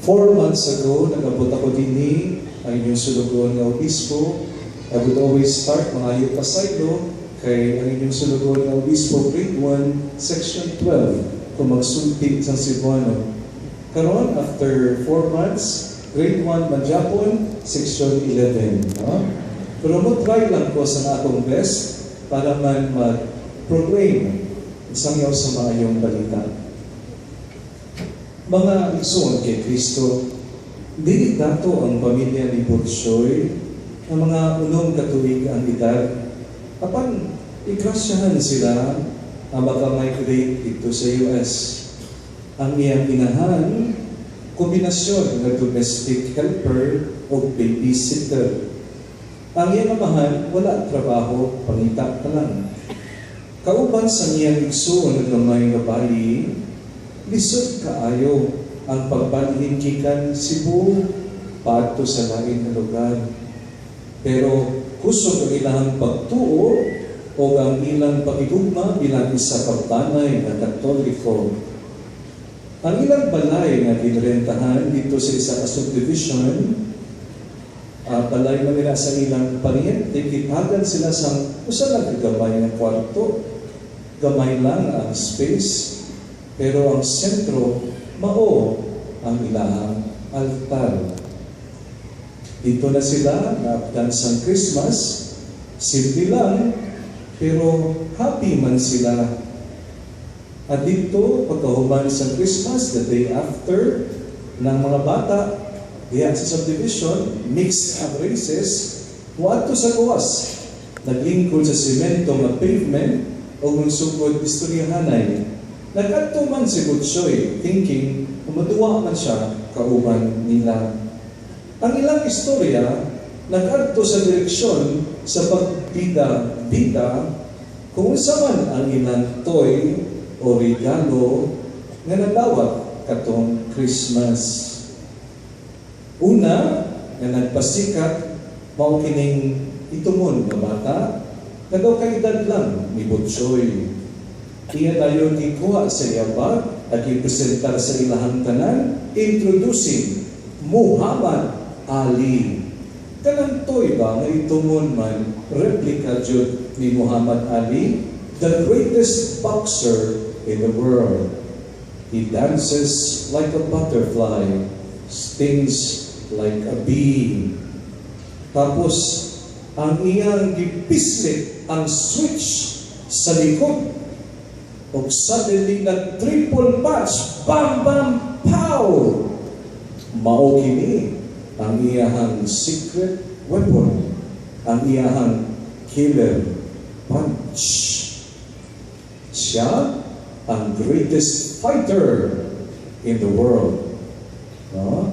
4 months ago, nag-abot ako dinhi, ang inyong sulugoon nga obispo. I would always start mangayo pasaylo kay ang inyong sulugoon nga obispo, grade 1, section 12, kung magsulti sa Cebuano. Karon, after 4 months, grade 1 man gyapon, section 11. No? Pero mo try lang ko sa akong best para man mag-proclaim isang yaw sa maayong balita. Mga igsoon kay Kristo, dili dato ang pamilya ni Butchoy ang mga 6 ka tuig ang edad. Apan igrasyahan sila ang maka-migrate dito sa US. Ang iyang inahan, kombinasyon nga domestic helper o babysitter. Ang iyang amahan, wala trabaho, pangita pa lang. Kauban sa iyang igsoon nga gamay nga bayi, lisod kaayo ang pagbalhin gikan Cebu paadto sa lain nga lugar. Pero kusog ang ilang pagtuo o ang ilang pagigugma bilang isa ka banay nga Katoliko. Ang ilang balay nga ginrentahan dito sa isa ka subdivision, balay man nila sa ilang pariente, gitagan sila sa usa lang ka gamay nga kwarto. Gamay lang ang space, pero ang sentro mao ang ilahang altar. Dito na sila naabdan sa Christmas, simple lang, pero happy man sila. At dito, pagkahuman sa Christmas, the day after, ng mga bata, diya sa subdivision, mixed ang races, muadto sa gawas. Naglingkod sa semento nga pavement, o sugod istoryahanay. Nag-adto man si Butchoy, thinking, umaduwa man siya kauban nila. Ang ilang istorya, nag-adto sa direksyon sa pagbida-bida kung unsa man ang ilang toy o regalo nga nadawat katong Christmas. Una, nga nagpasikat, mao kining itumon nga bata, nga daw kaedad lang ni Butchoy. Iya dayon gikuha sa iya bag at ipresentar sa ilahang tanan, introducing Muhammad Ali. Kanang toy ba nga itumon man, replica jud ni Muhammad Ali, the greatest boxer in the world. He dances like a butterfly, stings like a bee. Tapos, ang iyang gipislit ang switch sa likod ug suddenly nag triple punch, bam bam pow! Mao kini ang iyahang secret weapon, ang iyahang killer punch. Siya ang greatest fighter in the world. No?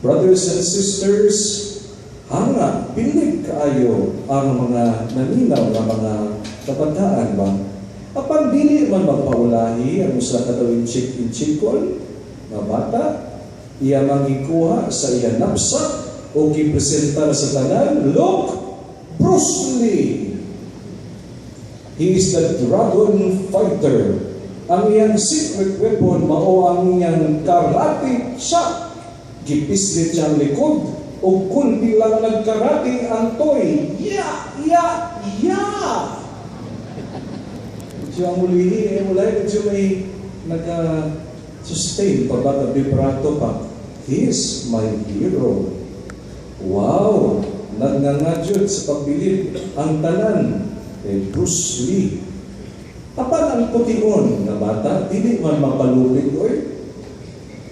Brothers and sisters, hanga, bilib kaayo ang mga naminaw nga mga kabataan ba? Apan dili man magpaulahi ang usa ka daw inchik-inchikon nga bata, iya mang gikuha sa iya knapsack o gipresentar sa tanan, "Look, Bruce Lee! He is the dragon fighter. Ang iyang secret weapon mao ang iyang karate chop." Gipislit siyang likod o kulbi lang nagkarate ang toy. Ya, ya, ya! Medyo ang ulihi, eh, wala, medyo may nag-sustain pa ba, vibrato pa. "He is my hero." Wow! Nagngangadyod sa pagbilib ang tanan kay Bruce Lee. Apan ang pution nga bata, dili man mapalupit oy.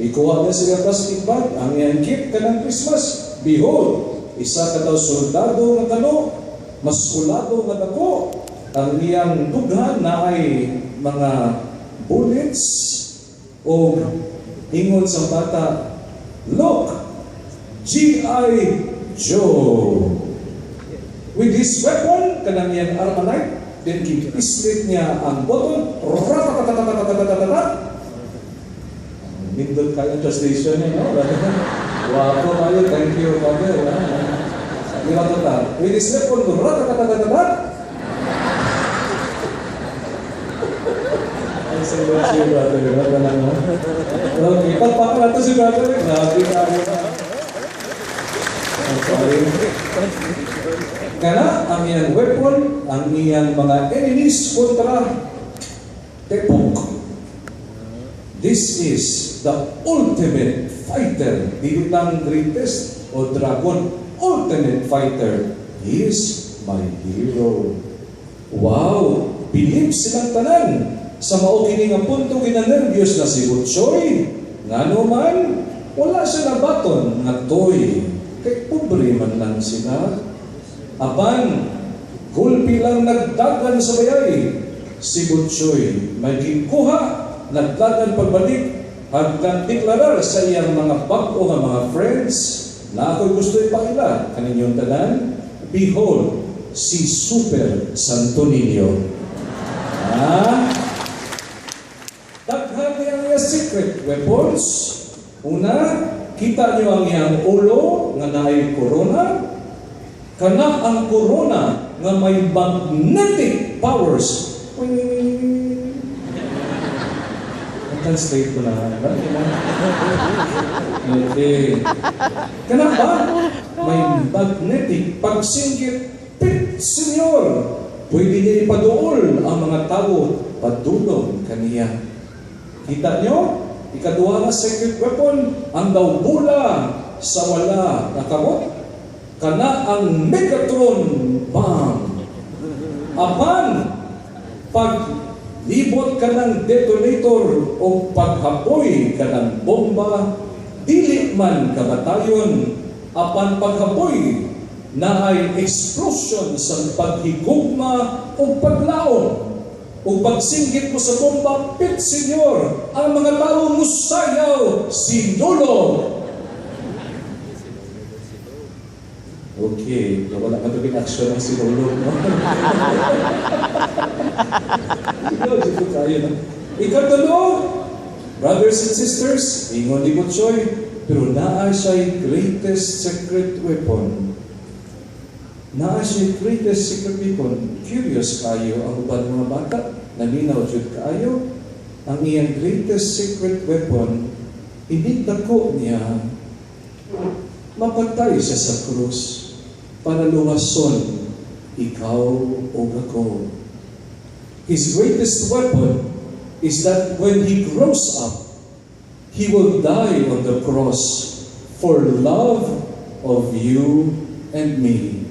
Ikuha niya sa plastic bag, ang iyang gift kanang Christmas. Behold, isa ka daw soldado nga kano, maskulado nga dako. Ang iyang dughan na ay mga bullets o ingon sa bata, "Look, G.I. Joe." With his weapon, kanang iyang armalite, then gipislit niya ang button, ratatatatatatatatatat. Nindot kayo ang translation niya, no? Wapo kayo, thank you, Father. Di ba ito? With his weapon, ratatatatatatat. Ay, sa si Butchoy, brother. Wala lang, no? Okay, palpakan nato si brother. Grabe ka. Okay. Kana ang iyang weapon, ang iyang mga enemies kontra tepok. This is the ultimate fighter. Dili lang greatest o dragon, ultimate fighter. He is my hero. Wow! Bilib silang tanan. Sa mao kini nga punto, ginanervyos na si Butchoy. Ngano man, wala siya nabaton nga toy. Kay pobre man lang sila. Apan, gulpi lang nagdagan sa bayay. Si Butchoy may gikuha, nagdagan pagbalik, hanggang deklarar sa iyang mga bag-o nga mga friends na ako'y gusto ipaila kaninyong tanan, behold, si Super Santo Niño. Ah? Daghan niya ang iyang secret weapons. Una, kita niyo ang iyang ulo nga naay corona. Kana ang corona nga may magnetic powers. Wing. Translate ko na. Okay. Kana ba? May magnetic pagsinggit, "Pit, Senyor!" Pwede niya ipaduol ang mga tao padulong kaniya. Kita nyo? Ikaduha nga secret weapon, ang daw bula sa wala nga kamot. Kana ang Megatron bomb. Apan, pag libot ka ng detonator o paghapoy ka ng bomba, dili man kamatayon, apan paghapoy na ay explosion sa paghigugma o paglaom. O pagsinggit mo sa bomba, "Pit Senyor," ang mga tao musayaw, sinulog. Okay, wala ka tubig action ng sinulog, no? Ikaw, dito tayo, no? Ikatulo, brothers and sisters, ingon ni Butchoy, pero naa siya'y greatest secret weapon. Naa siya'y greatest secret weapon. Curious kayo ang uban mga bata, naminaw jud kaayo. Ang iyang greatest secret weapon, inig dako niya, mapatay siya sa krus para luwason ikaw o ako. His greatest weapon is that when he grows up, he will die on the cross for love of you and me.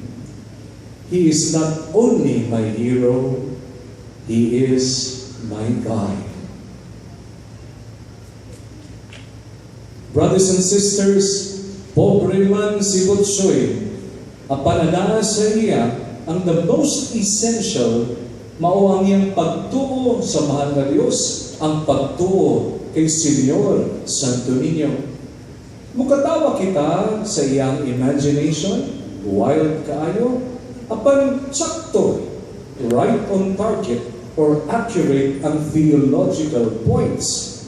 He is not only my hero, he is my guide. Brothers and sisters, pobre man si Butchoy, apan anaa sa iya ang the most essential, mao ang iyang pagtuo sa mahal na Dios, ang pagtuo kay Señor Santo Niño. Mukatawa kita sa iyang imagination, wild kaayo, apan sakto, right on target or accurate ang theological points.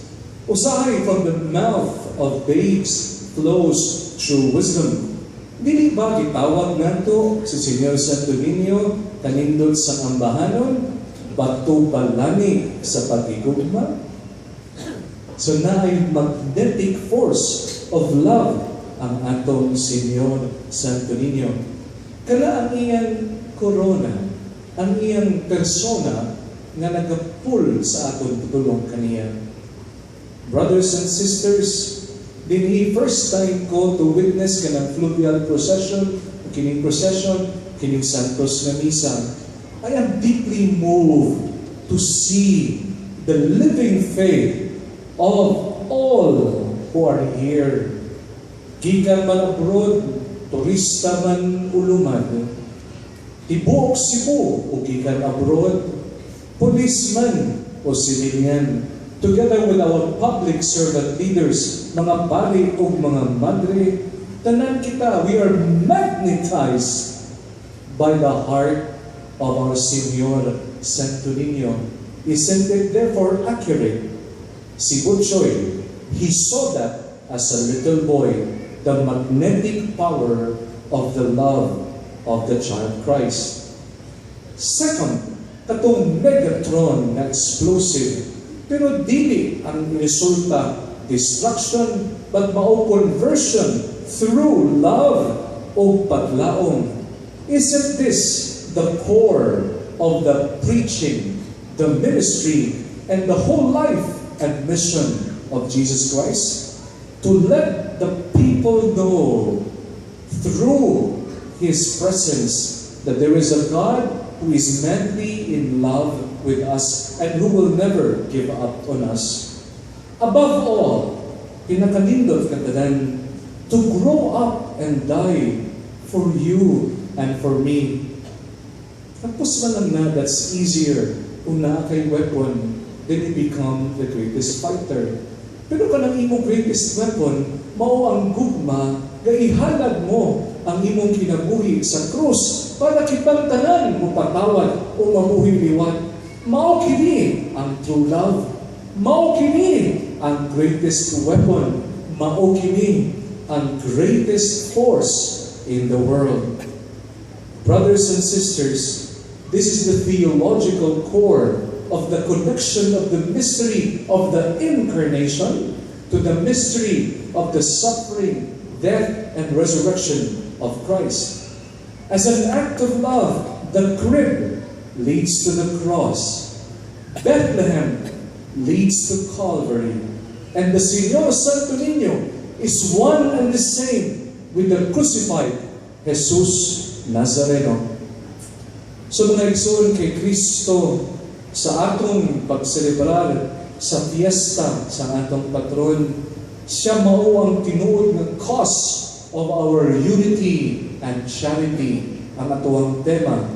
Usahay, from the mouth of babes flows true wisdom. Dili ba gitawag nato si Señor Santo Niño kanindot sa ambahanon, bato balani sa paghigugma? So naay magnetic force of love ang atong Señor Santo Niño. Kana ang iyang corona, ang iyang persona nga nagapul sa aton padulong kaniya. Brothers and sisters, dinhi first time ko to witness kanang fluvial procession, kining procession, kining Santos nga misa. I am deeply moved to see the living faith of all who are here. Gikan man abroad, turista man o lumad, tibuok Cebu o gikan abroad, policeman o civilian, together with our public servant leaders, mga pari ug mga madre, tanan kita, we are magnetized by the heart of our Señor Santo Niño. Isn't it therefore accurate? Si Butchoy, he saw that as a little boy, the magnetic power of the love of the child Christ. Second, katong Megatron na explosive, Pero dili ang resulta destruction, but mao conversion through love o paglaom. Isn't this the core of the preaching, the ministry, and the whole life and mission of Jesus Christ? To let the people know through His presence that there is a God who is madly in love with us and who will never give up on us. Above all, pinakanindot katanan, to grow up and die for you and for me. Tapos man lang na, that's easier. Kung naa kay weapon, then you become the greatest fighter. Pero kanang imong greatest weapon, mao ang gugma, nga ihalad mo ang imong kinabuhi sa krus para kitang tanan mopatawad o mabuhi liwat. Mao kini ang true love. Mao kini ang greatest weapon. Mao kini ang greatest force in the world. Brothers and sisters, this is the theological core of the connection of the mystery of the incarnation to the mystery of the suffering, death, and resurrection of Christ. As an act of love, the crib leads to the cross. Bethlehem leads to Calvary. And the Señor Santo Niño is one and the same with the crucified Jesus Nazareno. So, mga igsoon kay Kristo, sa atong pagselebrar sa fiesta sa atong patron, siya mao ang tinuod nga cause of our unity and charity, ang atoang tema.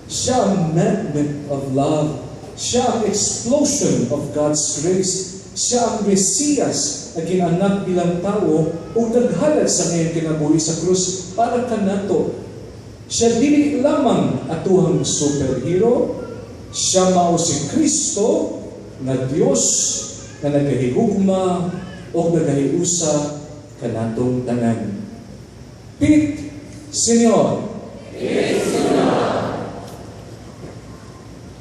Siya ang magnet of love. Siya ang explosion of God's grace. Siya ang Mesiyas na ginanak bilang tao ug naghalad sa iyang kinabuhi sa krus para kanato. Siya dili lamang atuang superhero, siya mao si Kristo nga Dios nga nagahigugma o nagahiusa kanatong tanan. Pit, Señor.